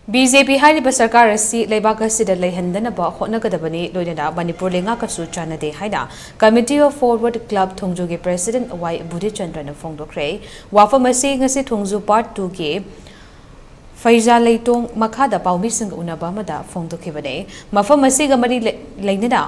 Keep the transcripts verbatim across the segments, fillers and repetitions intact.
B J ꯄꯤ ꯍꯥꯏꯔꯤꯕ ꯁꯔꯀꯥꯔ ꯑꯁꯤ ꯂꯩꯕꯥꯛ ꯑꯁꯤꯗ ꯂꯩꯍꯟꯗꯅꯕ ꯍꯣꯠꯅꯒꯗꯕꯅꯤ, ꯂꯣꯏꯅꯅ ꯃꯅꯤꯄꯨꯔ ꯂꯩꯉꯥꯛꯀꯁꯨ ꯆꯥꯟꯅꯗꯦ ꯍꯥꯏꯅ Committee of Forward Club ꯊꯣꯡꯖꯨꯒꯤ President ꯋꯥꯏ ꯕꯨꯙꯤꯆꯟꯗ꯭ꯔꯅ ꯐꯣꯡꯗꯣꯛꯈ꯭ꯔꯦ꯫ ꯋꯥꯐꯝ ꯑꯁꯤ ꯉꯁꯤ ꯊꯣꯡꯖꯨ Part Two ꯒꯤ ꯐꯩꯖꯥ ꯂꯩꯇꯣꯡ ꯃꯈꯥꯗ ꯄꯥꯎꯃꯤꯁꯤꯡꯒ ꯎꯅꯕ ꯑꯃꯗ ꯐꯣꯡꯗꯣꯛꯈꯤꯕꯅꯤ꯫ ꯃꯐꯝ ꯑꯁꯤꯒ ꯃꯔꯤ ꯂꯩ-, ꯂꯩꯅꯅ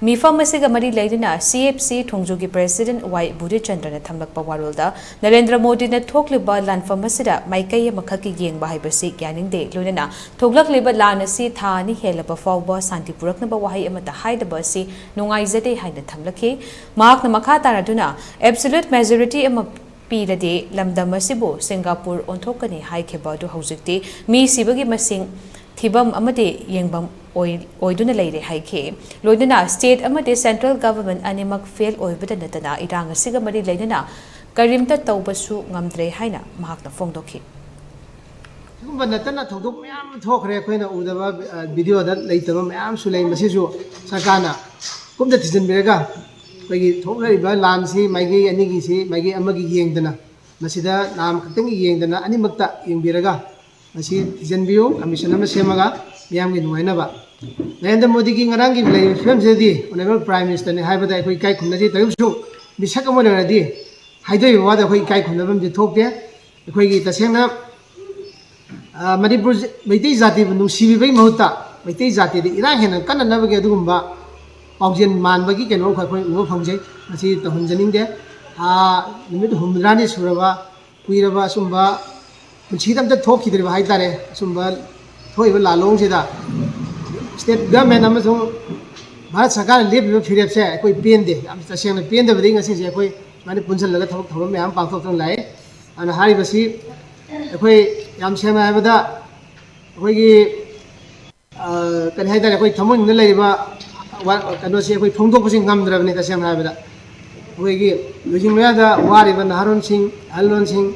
ꯃꯤꯐꯝ ꯑꯁꯤꯒ ꯃꯔꯤ ꯂꯩꯅꯅ C F C ꯊꯣꯡꯖꯨꯒꯤ President ꯋꯥꯏ ꯕꯨꯙꯤꯆꯟꯗ꯭ꯔꯅ ꯊꯝꯂꯛꯄ ꯋꯥꯔꯣꯜꯗ, ꯅꯔꯦꯟꯗ꯭ꯔ ꯃꯣꯗꯤꯅ ꯊꯣꯛꯂꯤꯕ ꯂꯥꯟꯐꯝ ꯑꯁꯤꯗ ꯃꯥꯏꯀꯩ ꯑꯃꯈꯛꯀꯤ ꯌꯦꯡꯕ ꯍꯥꯏꯕꯁꯤ ꯌꯥꯅꯤꯡꯗꯦ, ꯂꯣꯏꯅꯅ ꯊꯣꯛꯂꯛꯂꯤꯕ ꯂꯥꯟ ꯑꯁꯤ ꯊꯥ ꯑꯅꯤ ꯍꯦꯜꯂꯕ ꯐꯥꯎꯕ ꯁꯥꯟꯇꯤ ꯄꯨꯔꯛꯅꯕ ꯋꯥꯍꯩ ꯑꯃꯠꯇ ꯍꯥꯏꯗꯕ ꯑꯁꯤ ꯅꯨꯡꯉꯥꯏꯖꯗꯦ ꯍꯥꯏꯅ ꯊꯝꯂꯛꯈꯤ꯫ ꯃꯍꯥꯛꯅ ꯃꯈꯥ ꯇꯥꯔꯗꯨꯅ, absolute majority ꯑꯃ ꯄꯤꯔꯗꯤ ꯂꯝꯗꯝ ꯑꯁꯤꯕꯨ ꯁꯤꯡꯒꯥꯄꯨꯔ ꯑꯣꯟꯊꯣꯛꯀꯅꯤ ꯍꯥꯏꯈꯤꯕ ꯑꯗꯨ ꯍꯧꯖꯤꯛꯇꯤ ꯃꯤ ꯁꯤꯕꯒꯤ ꯃꯁꯤꯡ ꯊꯤꯐꯝ ꯑꯃꯗꯤ ꯌꯦꯡꯐꯝ ꯑꯣꯏ-, ꯑꯣꯏꯗꯨꯅ ꯂꯩꯔꯦ ꯍꯥꯏꯈꯤ꯫ ꯂꯣꯏꯅꯅ state ꯑꯃꯗꯤ central government ꯑꯅꯤꯃꯛ fail ꯑꯣꯏꯕꯗ ꯅꯠꯇꯅ ꯏꯔꯥꯡ ꯑꯁꯤꯒ ꯃꯔꯤ ꯂꯩꯅꯅ ꯀꯔꯤꯝꯇ ꯇꯧꯕꯁꯨ ꯉꯝꯗ꯭ꯔꯦ ꯍꯥꯏꯅ ꯃꯍꯥꯛꯅ ꯐꯣꯡꯗꯣꯛꯈꯤ꯫ ꯁꯤꯒꯨꯝꯕ ꯅꯠꯇꯅ ꯊꯧꯗꯣꯛ ꯃꯌꯥꯝ ꯑꯃ ꯊꯣꯛꯈ꯭ꯔꯦ, ꯑꯩꯈꯣꯏꯅ ꯎꯗꯕ, ꯑ, videoꯗ ꯂꯩꯇꯕ ꯃꯌꯥꯝꯁꯨ ꯂꯩ꯫ ꯃꯁꯤꯁꯨ ꯁꯔꯀꯥꯔꯅ ꯀꯨꯞꯅ ꯊꯤꯖꯤꯟꯕꯤꯔꯒ ꯑꯩꯈꯣꯏꯒꯤ ꯊꯣꯛꯂꯛꯏꯕ ꯂꯥꯟꯁꯤ ꯃꯥꯏꯀꯩ ꯑꯅꯤꯒꯤꯁꯤ ꯃꯥꯏꯀꯩ ꯑꯃꯒꯤ ꯌꯦꯡꯗꯅ, ꯃꯁꯤꯗ ꯂꯥꯟ ꯈꯛꯇꯪꯒꯤ ꯌꯦꯡꯗꯅ ꯑꯅꯤꯃꯛꯇ ꯌꯦꯡꯕꯤꯔꯒ ꯃꯁꯤ ꯊꯤꯖꯤꯟꯕꯤꯌꯨ, commission ꯑꯃ ꯁꯦꯝꯃꯒ ꯃꯤꯌꯥꯝꯒꯤ ꯅꯨꯡꯉꯥꯏꯅꯕ꯫ ꯅꯔꯦꯟꯗ꯭ꯔ ꯃꯣꯗꯤꯒꯤ ꯉꯔꯥꯡꯒꯤ ꯂꯩꯔꯤꯕ ꯐꯤꯕꯝꯁꯤꯗꯗꯤ Honourable Prime Ministerꯅꯤ ꯍꯥꯏꯕꯗ ꯑꯩꯈꯣꯏ ꯏꯀꯥꯏ ꯈꯨꯝꯅꯗꯦ꯫ ꯇꯧꯔꯤꯕꯁꯨ ꯃꯤꯁꯛ ꯑꯃ ꯑꯣꯏꯅꯗꯤ ꯍꯥꯏꯗꯣꯛꯏꯕ ꯋꯥꯗ ꯑꯩꯈꯣꯏ ꯏꯀꯥꯏ ꯈꯨꯝꯅꯕ ꯑꯃꯗꯤ ꯊꯣꯛꯇꯦ꯫ ꯑꯩꯈꯣꯏꯒꯤ ꯇꯁꯦꯡꯅ ꯑ, ꯃꯅꯤꯄꯨꯔ ꯖ-, ꯃꯩꯇꯩ ꯖꯥꯇꯤꯕꯨ ꯅꯨꯡꯁꯤꯕꯤꯕꯒꯤ ꯃꯍꯨꯠꯇ ꯃꯩꯇꯩ ꯖꯥꯇꯤꯗ ꯏꯔꯥꯡ ꯍꯦꯟꯅ ꯀꯟꯅꯅꯕꯒꯤ ꯑꯗꯨꯒꯨꯝꯕ ꯄꯥꯎꯖꯦꯜ ꯃꯥꯟꯕꯒꯤ ꯀꯩꯅꯣ ꯑꯃꯈꯛ ꯑꯩꯈꯣꯏ ꯎꯕ ꯐꯪꯖꯩ꯫ ꯃꯁꯤ ꯇꯧꯍꯟꯖꯅꯤꯡꯗꯦ꯫ ꯊꯥ ꯅꯨꯃꯤꯠ ꯍꯨꯝꯐꯨꯇꯔꯥꯅꯤ ꯁꯨꯔꯕ, ꯀꯨꯏꯔꯕ ꯑꯁꯨꯝꯕ ꯄꯨꯟꯁꯤꯗ ꯑꯝꯇ ꯊꯣꯛꯈꯤꯗ꯭ꯔꯤꯕ ꯍꯥꯏꯇꯥꯔꯦ꯫ ꯑꯁꯨꯝꯕ ꯊꯣꯛꯏꯕ ꯂꯥꯂꯣꯡꯁꯤꯗ state government ꯑꯃꯁꯨꯡ ꯚꯥꯔꯠ ꯁꯔꯀꯥꯔꯅ ꯂꯦꯞꯄꯤꯕ ꯐꯤꯔꯦꯞꯁꯦ ꯑꯩꯈꯣꯏ ꯄꯦꯟꯗꯦ꯫ ꯌꯥꯝ ꯇꯁꯦꯡꯅ ꯄꯦꯟꯗꯕꯗꯒꯤ ꯉꯁꯤꯁꯦ ꯑꯩꯈꯣꯏ ꯁꯨꯃꯥꯏꯅ ꯄꯨꯟꯁꯤꯜꯂꯒ ꯊꯕꯛ ꯊꯧꯔꯝ ꯃꯌꯥꯝ ꯄꯥꯡꯊꯣꯛꯇꯨꯅ ꯂꯥꯛꯑꯦ꯫ ꯑꯗꯨꯅ ꯍꯥꯏꯔꯤꯕꯁꯤ ꯑꯩꯈꯣꯏ ꯌꯥꯝ ꯁꯦꯡꯅ ꯍꯥꯏꯕꯗ ꯑꯩꯈꯣꯏꯒꯤ, ꯑ, ꯀꯔꯤ ꯍꯥꯏꯇꯥꯔꯦ, ꯑꯩꯈꯣꯏ ꯊꯃꯣꯏꯅꯨꯡꯗ ꯂꯩꯔꯤꯕ ꯋꯥ-, ꯀꯩꯅꯣꯁꯤ ꯑꯩꯈꯣꯏ ꯐꯣꯡꯗꯣꯛꯄꯁꯤ ꯉꯝꯗ꯭ꯔꯕꯅꯤ꯫ ꯇꯁꯦꯡꯅ ꯍꯥꯏꯕꯗ ꯑꯩꯈꯣꯏꯒꯤ ꯂꯨꯆꯤꯡꯕ ꯃꯌꯥꯗ ꯋꯥꯔꯤꯕ ꯅꯍꯥꯔꯣꯟꯁꯤꯡ, ꯑꯍꯜꯂꯣꯟꯁꯤꯡ,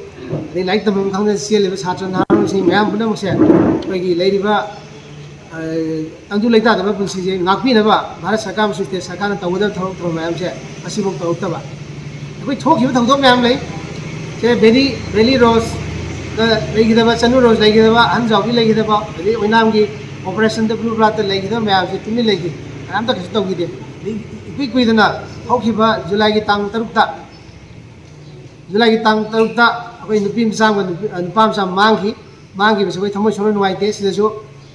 ꯑꯗꯩ ꯂꯥꯏꯔꯤꯛ ꯇꯝꯐꯝ ꯈꯪꯗꯅ ꯆꯦꯜꯂꯤꯕ ꯁꯥꯇ꯭ꯔ ꯅꯍꯥꯔꯣꯟꯁꯤꯡ ꯃꯌꯥꯝ ꯄꯨꯝꯅꯃꯛꯁꯦ ꯑꯩꯈꯣꯏꯒꯤ ꯂꯩꯔꯤꯕ, ꯑ, ꯇꯪꯗꯨ ꯂꯩꯇꯥꯗꯕ ꯄꯨꯟꯁꯤꯁꯦ ꯉꯥꯛꯄꯤꯅꯕ ꯚꯥꯔꯠ ꯁꯔꯀꯥꯔ ꯑꯃꯁꯨꯡ state ꯁꯔꯀꯥꯔꯅ ꯇꯧꯒꯗꯕ ꯊꯕꯛ ꯊꯧꯔꯝ ꯃꯌꯥꯝꯁꯦ ꯉꯁꯤꯐꯥꯎ ꯇꯧꯔꯛꯇꯕ꯫ ꯑꯩꯈꯣꯏ ꯊꯣꯛꯈꯤꯕ ꯊꯧꯗꯣꯛ ꯃꯌꯥꯝ ꯂꯩ꯫ ꯁꯦ ꯕꯦꯂꯤ, ꯕꯦꯂꯤ ꯔꯣꯁ, ꯂꯩꯈꯤꯗꯕ, ꯆꯅꯨꯔꯣꯖ ꯂꯩꯈꯤꯗꯕ, ꯑꯍꯟꯖꯥꯎꯕꯤ ꯂꯩꯈꯤꯗꯕ, ꯑꯗꯩ ꯑꯣꯏꯅꯥꯝꯒꯤ operation ꯗ blue blood ꯇ ꯂꯩꯈꯤꯗꯕ ꯃꯌꯥꯝꯁꯦ ꯇꯨꯃꯤꯟ ꯂꯩꯈꯤ, ꯀꯅꯥꯝꯇ ꯀꯩꯁꯨ ꯇꯧꯈꯤꯗꯦ꯫ ꯑꯗꯩ ꯏꯀꯨꯏ ꯀꯨꯏꯗꯅ ꯍꯧꯈꯤꯕ ꯖꯨꯂꯥꯏꯒꯤ ꯇꯥꯡ ꯇꯔꯨꯛꯇ, ꯖꯨꯂꯥꯏꯒꯤ ꯇꯥꯡ ꯇꯔꯨꯛꯇ ꯑꯩꯈꯣꯏ ꯅꯨꯄꯤ ꯃꯆꯥ ꯑꯃꯒ ꯅꯨꯄꯤ, ꯅꯨꯄꯥ ꯃꯆꯥ ꯑꯃ ꯃꯥꯡꯈꯤ꯫ ꯃꯥꯡꯈꯤꯕꯁꯦ ꯑꯩꯈꯣꯏ ꯊꯃꯣꯏ ꯁꯣꯛꯅ ꯅꯨꯡꯉꯥꯏꯇꯦ꯫ ꯁꯤꯗꯁꯨ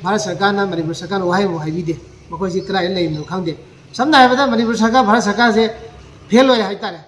ꯚꯥꯔꯠ ꯁꯔꯀꯥꯔꯅ, ꯃꯅꯤꯄꯨꯔ ꯁꯔꯀꯥꯔꯅ ꯋꯥꯍꯩ ꯑꯃꯐꯥꯎ ꯍꯥꯏꯕꯤꯗꯦ꯫ ꯃꯈꯣꯏꯁꯤ ꯀꯗꯥꯏꯗ ꯂꯩꯕꯅꯣ ꯈꯪꯗꯦ꯫ ꯁꯝꯅ ꯍꯥꯏꯔꯕꯗ ꯃꯅꯤꯄꯨꯔ ꯁꯔꯀꯥꯔ, ꯚꯥꯔꯠ ꯁꯔꯀꯥꯔꯁꯦ ꯐꯦꯜ ꯑꯣꯏꯔꯦ ꯍꯥꯏꯇꯥꯔꯦ꯫